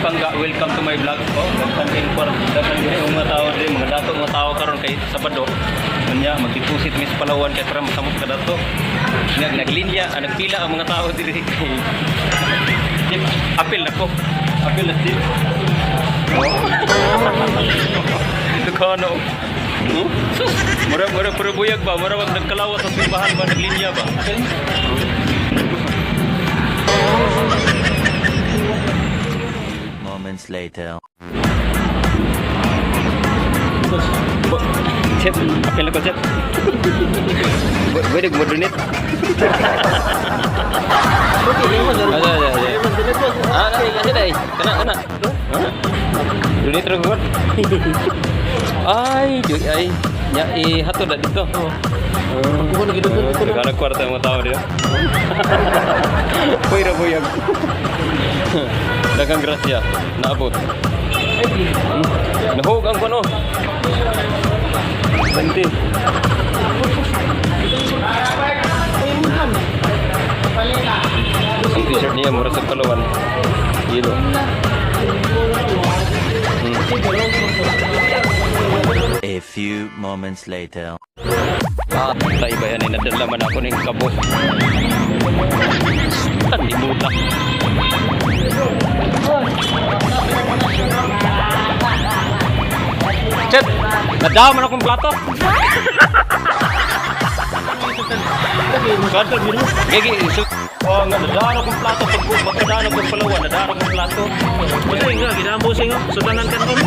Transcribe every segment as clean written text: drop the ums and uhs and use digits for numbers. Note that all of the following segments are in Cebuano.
Pangga, welcome to my vlog po. Daghan din po, daghan din yung mga tao din, mga dato mga tao karon kay Sabado. Unya mag-deposit mis Palawan kay para masamot ka dato. Nga naglinya, nagpila ang mga tao diri kay Chip, apil na ko. Apil na, Chip. Dukano. Sus, mura mura puro buyag ba? Mura wag nagkalawa sa simbahan ba, naglinya ba? Moments later. Chef, apil na ko, Chef. Pwede mo donate. Ada, ada, ada. Ah, ada, ada, ada. Kana, kana. Donate ra ko. Ay, di ay. Nya ihatod na dito. Oh. Naghanap kwarta ang mga tao dito. Puy ra buyag. Daghang grasya. Naabot. Nahug ang kuno. 20. Ang t-shirt niya mura sa Palawan. Yelo. A few moments later. Ah, tay ba yan ay nadala man ako ning kabo. Limuta. Chet, nadala man akong plato. Gigi, oh, nga nadala akong plato pag pagkadaan akong Palawan, nadala akong plato. Buti nga, ginambo siya nga. Sudanan ka ron.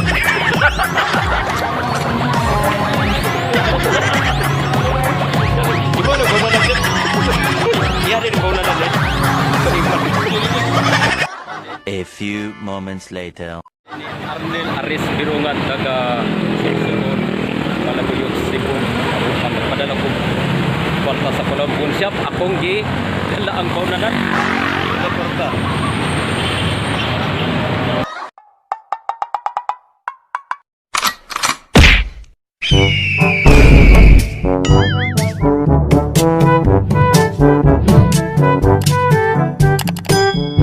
Di ba na ba na Chet? Iya rin ba na na A few moments later. Arnel Aris Birungan taga Sorsogon, Malabuyok, Cebu. Ang nagpadala ko kwarta sa Palawan Pawn Shop, akong gi dala ang paunanan. Dala kwarta.